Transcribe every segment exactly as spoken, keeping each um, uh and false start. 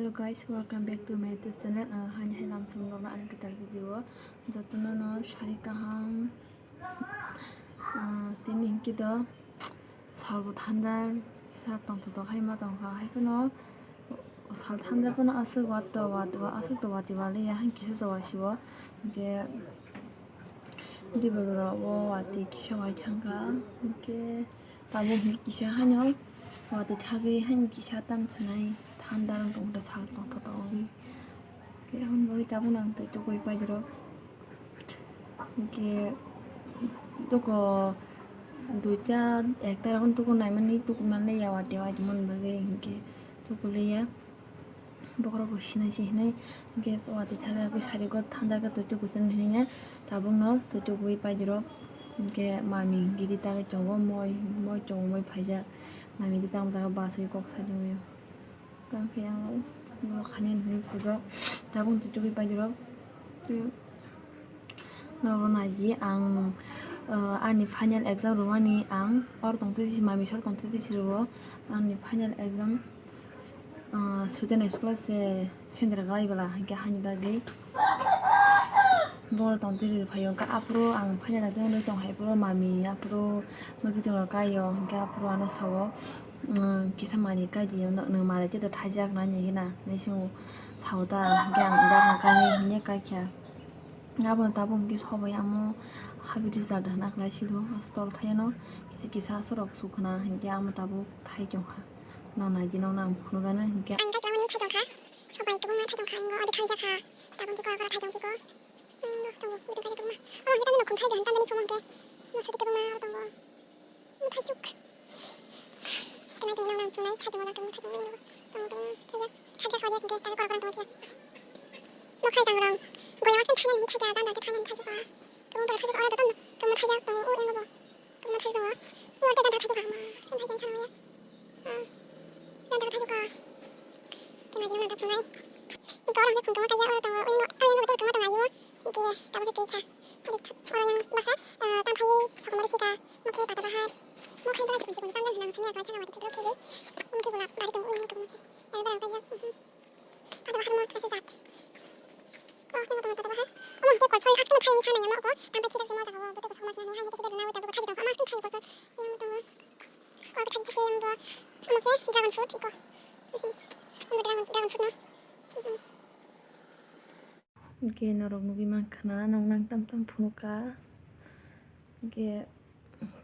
Hello guys, welcome back to my YouTube channel. Uh, hani hai lam song rok ani kwtal video. Jotono no sari kaham. Uh, tini hingki do sal bo thandar sa tong tong hai ma tong ha hai kono sal thandar kono aswk wat to wat wa aswk to wat wa le ya hai kisa jawa siwo. Hingke Dibagro o watwi kisa wai thangkha, hingke tabuk hingke kisa haino watwi thagwi haino kisa tam sanai thanda wng tongkha sal tongthotok wngwi. Hingke aboni bagwi tabuk ang twi tugwi paidoro. Hingke toko duita ekta rokno tuku naimani tuku manliya watwi watwi mani bagwi hingke tukuliya. Bokhorok bo sinai se hinui hingke watwi thangwi sari go thanda khe twi twi kuchung hinui tabuk no twi twi bui paidi rok hingke mami giri tangwi tongo moi moi tongo moi phaijak mami giri tang jaga bus oi kok sai tongwi tang khe ang khani hinui puro tabuk twi twi bui paidi rok. Nogo naidi ang, eh, ani final exam rwmani ang or tongtwi si mami sor tongtwi si rwo ani final exam, eh, sujana school se sendra galai bwla hingke hani bagwi bol tongtwi ri phaio hingke aphuru ang final exam rwui tong hai phuru mami aphuru mwkhwtwng rok kaio hingke aphuru ano sao, um, kisa mani kaidi nwng mari tei thaijak nai hwnwi sao ta hingke ang dak kainwi hingye kaikha. Abo tabuk hingke sobai amo habiti jada hwnna khlai silo aswk tol thayano kisa kisa aswk rok sukha na hingke amo tabuk thai tongkha. Nang naidi nang nang phunukgano hingke. Ang khe tabukni thai tongkha. Sobai kwbangma thai tongkha hingo adi khaijak kha. Tabuk hingke kora kora thai tongphiko. Hingo tongo bwtwi khaijak kwbangma. Abo hingke tamni nokhung thai de hwn tamni phungo hingke. Masa di kwbangma aro tongo. Mwthai suk. Twnai twnai nang nang twnai thai tongma tong thai tongma tong tong thai jak thai jak sodi hingke tang kora kora tong thai jak. Mwkhai tang rang. Goya wasan thai nani thai jak dan dan thai nani thai jak. Tong tong thai jak oro tong tong thai jak tong o engo bo. Tong thai jak o. Ni wate dan dan thai jak ma. Sen thai jak thai ya. Dan dan thai jak. Twnai twnai nang twnai. Ni kora hingke khum tong thai jak oro tong o engo o engo tong tong ayo. Hingke tabuk khe twi kha. Oro yang bwsa, ah, tam phaiwi sokomorwi chika. Mokhe pata bahar. Mokhe bwla chikon chikon tam dan hinang sani akwai thang awadi khe bwla khibi. Mokhe bwla bari tong ui mokhe mokhe. Yang bwla kaijak. Pata bahar mo kaisa jat. Bo khe mo tong pata bahar. Omo hingke kolphoi haskeno thai sana yamo ko. Tam bai chida khe mo jaga o bwtwi ko sokomorwi sinani hai khe bwla nawi tabuk thai tong. Ama haskeno thai kolphoi. Yang tong. Kolphoi thai thai yang bo. Mokhe dragon fruit iko. Bo dragon, dragon fruit no. Hingke norok nugui mankha na, nong nang tam tam phunukha. Hingke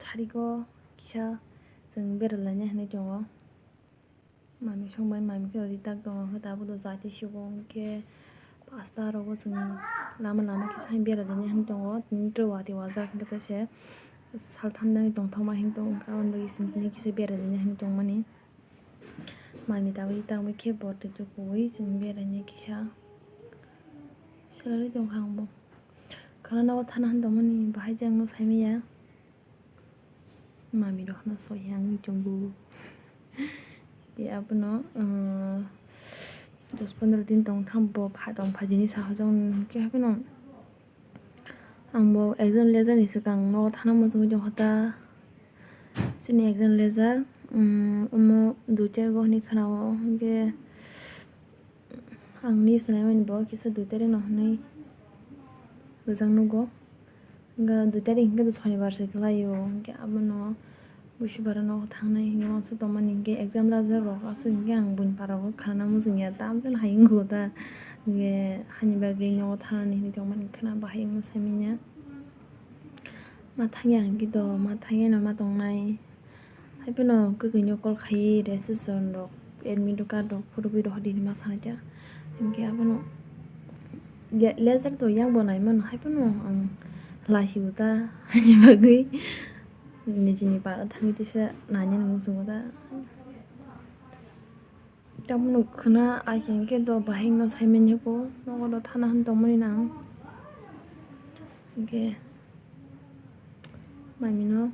sarigo kisa chwng bera laina hinui tongo. Mami songbai mami khe ri tak tongo, hwnkhe tabuk do jati sugo, hingke pasta rogo chwng lama lama kisa bera laina hinui tongo. Tini tere watwi wajak hingke kaisa sal thandani tongthokma hinui tongo, aboni bagwi chwng tini kisa bera laina hinui tongmani. Mami tabuk tangbai khe bo twi twi kuwi chwng beraina kisa swlaiwi tongkha ang bo. Khana nogo thana hwn tongmani bahai je ang no saimanya. Mami rok no soi yang chwng bo. Abono, uh, dos pondro din tong tham bo pha tong pha jini sa hojong khe haphano. Ang bo exam lejar ni swkang nogo thana muchungwi tongkha ta. Chini exam lejar, um, omo dui tarik o hinui khwnao, hwnkhe ang news naimani bo kisa dui tarik no hinui bwjak nugo. Hwnkhe dui tarik hwnkhe sonibar se kwlaio, hwnkhe abono. Buisubaro nogo thangnai hinwi uansuk tongmani hinkhe exam lajak rok aswk hinkhe ang buini para o khana muchungya tamjani hai wngkho ta hinkhe hani bagwi nogo thangnani hinwi tongmani khwna bahai wngma saimanya ma thangya hinkhe do ma thangyano ma tongnai haiphano kwkhwino call khaiwi registration rok admit card rok photo bi rohordi hinwi ma sanai ta hinkhe abono le- lejak do yang bo naimano haiphano ang laisio ta hani bagwi. Nijini para thangwi tisa nainani muchungo da. Tamoni khwna ai hinkhe do bahai no saimanya ko nogo do thana hwn tongmani nang. Hinkhe mami no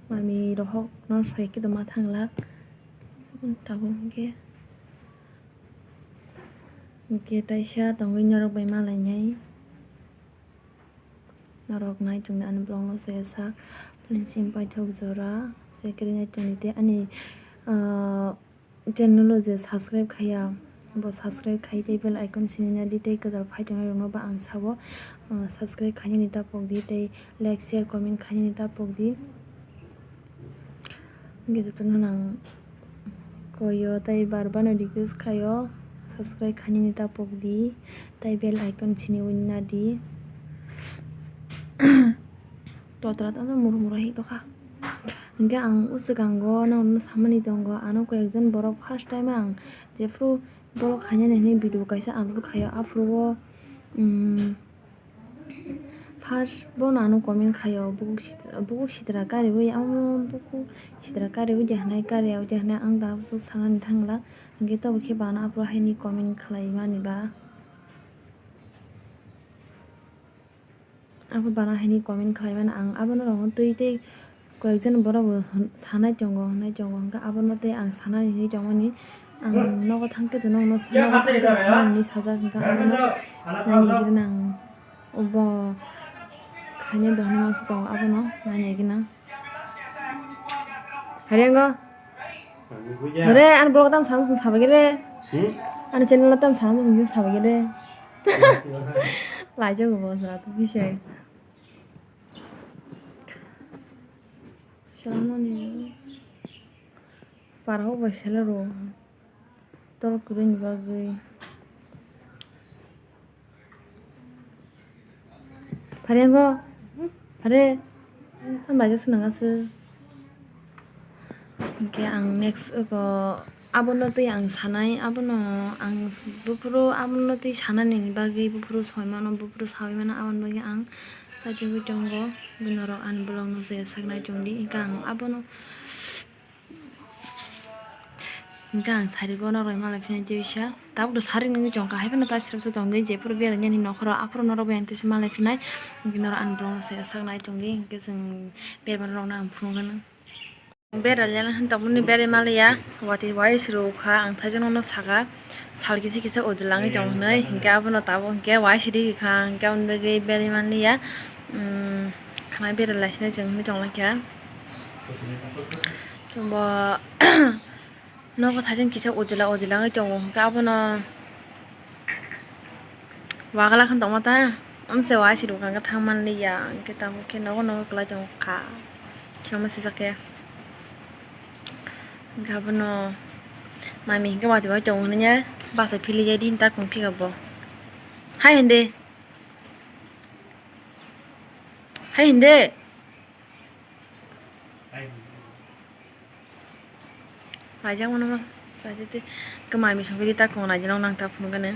mami rohok no soi khe do ma thanglak. Tabuk hinkhe hinkhe taisa tongwi norok bai malainai. Norok nai tongdi ani vlog no se sak printing paithak jora se kwrwi nai tongdi tei ani, ah, channel o je subscribe khaiya Bo subscribe khai tei bell icon sini na di tei kwtal phai tongnai rokno ba ang sabo, ah, subscribe khainani ta pok di tei like, share, comment khainani ta pok di. Hwnkhe jotono nang koyo tei bar bar no request khaio, subscribe khainani ta pok di tei bell icon sini wngna di. Totra tamo muru muru hai tokha. Hwnkhe ang o swkango nokno samani tongo, ano koi ekjon borok first time ang jephru borok khainani hinwi video kaisa upload khaio, aphuru o, um, first bono ano comment khaio, bukhuk sitra, bukhuk sitra kariwi, amo bukhuk sitra kariwi de hinwi kariya de hinwi ang da sanani thangla, hwnkhe tobo khe bana aphuru haini comment khlaimani ba. Abo bana haini comment khlaimani ang abono rwngwi twi tei koyekjon borok bo hwn-, sanai tongo, hwnwi tongo, hwnkhe abono tei ang sanani hinwi tongmani ang nogo thangkhe to nokno sanai, sanani hinwi sajak, hwnkhe abono naina hwnkhe nang obo khaina dohorma se tongo, abono naina hwnkhe nang. Hariango. Hore, ani blog tam sama sung sabai gede. Hmm? Ani channel tam sama sung sabai gede. Laijak bo sa tu kisai. Salamani. Para ho bai sela ro. Tol kwrwini bagwi. Phariango, phare, ang baijak swnang aswk. Hwnkhe ang next oko abono twi ang sanai, abono ang buphuru abono twi sanani bagwi buphuru soi mano, buphuru saui mano, aboni bagwi ang chajagwi tongo. Norok ani vlogno se saknai tongdi, hwnkhe ang abono. Hwnkhe ang sari bono roi malai phinai tebisa. Tabuk do sari nungwi tongkha, haiphano ta srapsa tongwi jephuru berainani nokhoro aphuru norok bai ang tesa malai phinai. Hwnkhe norok ani vlogno se saknai tongdi, hwnkhe chwng berma rokno ang phunukgwino. Berailana hwn tongmani berai manliya, watwi wai srwkha ang thaijwk nokno saka sal kisa kisa udilangwi tong hwnwi, hwnkhe abono tabuk hwnkhe wai sidi kha, hwnkhe aboni bagwi berai manliya. Khna berai laisinai chwng hwnwi tonglaikha. Bo nogo thaijwk kisa udila udila wngwi tongo, hwnkhe abono wagla khe tongma ta, amse wai sidi kha, hwnkhe thang manliya, hwnkhe tabuk khe nogo nogo kwlai tongkha, kheno sijak khe. Hwnkhe abono mami hwnkhe watwi bai tongo hwnwi bachai philwi di, tak tong phiya bo. Hai hwndi. Hai hwndi. Laijak mano ma. Khe mami songwi di tak tong nai di nang tak phunukgwino.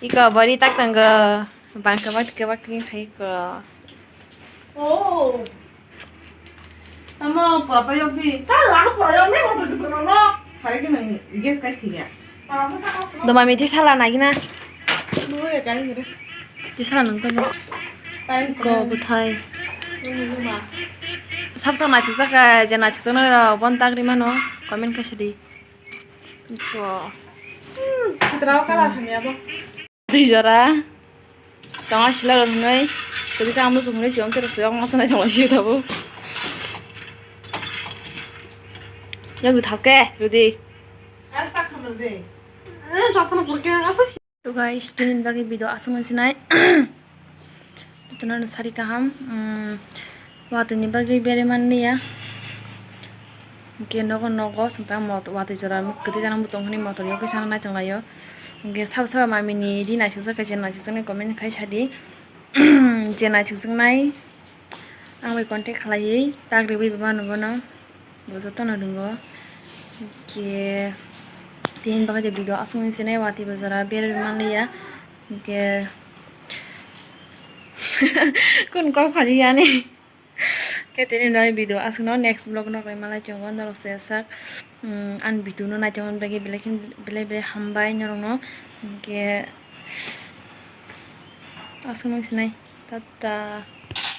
Iko bari tak tanggo. Bang kebak kebak kini khai ko. Oh. Tamo pura tayok di. Ta la pura yok ni motor gitu no. Hari ke nang gas kai thiga. Doma miti sala nagina. Dua ya kai ngere. Ti sala nang ko. Kai ko buthai. Sab sa naithok jaka je naithok jaknai rok bon tak ri mano comment kaisa di. Ko. Sitra kala hamya bo. Twi jora. Tama sila rok hwnwi. Twi sa amu sumuni siyong tero siyong masa nai tama siyo tabo. Yang di thake, Rudi. Asta khamar de. Eh, sa thana purke asa. To guys, tini bagwi video aswk nang sinai. Jotono sari kaham, um, watwi ni bagwi berai manliya. Hwnkhe nogo nogo swngchar mot-, watwi jora kwtwi jana muchung hwnwi motor yokhe sana naithok laio. Hwnkhe sabo sabo mami ni ri naithok jak khe je naithok jaknai comment khai sadi. Je naithok jaknai ang bai contact khlaiwi tak riwi mano bono. Bo jotono ringo. Hwnkhe tini bagwi je video aswk nang sinai watwi bo jora berai manliya. Hwnkhe kun kok khali yani. Khe tini no video aswkno next vlog no rwma lai tongo norok se sak, um, ani video no naitongo bagwi belai khe belai belai hambai norokno. Hwnkhe aswk nang sinai tata.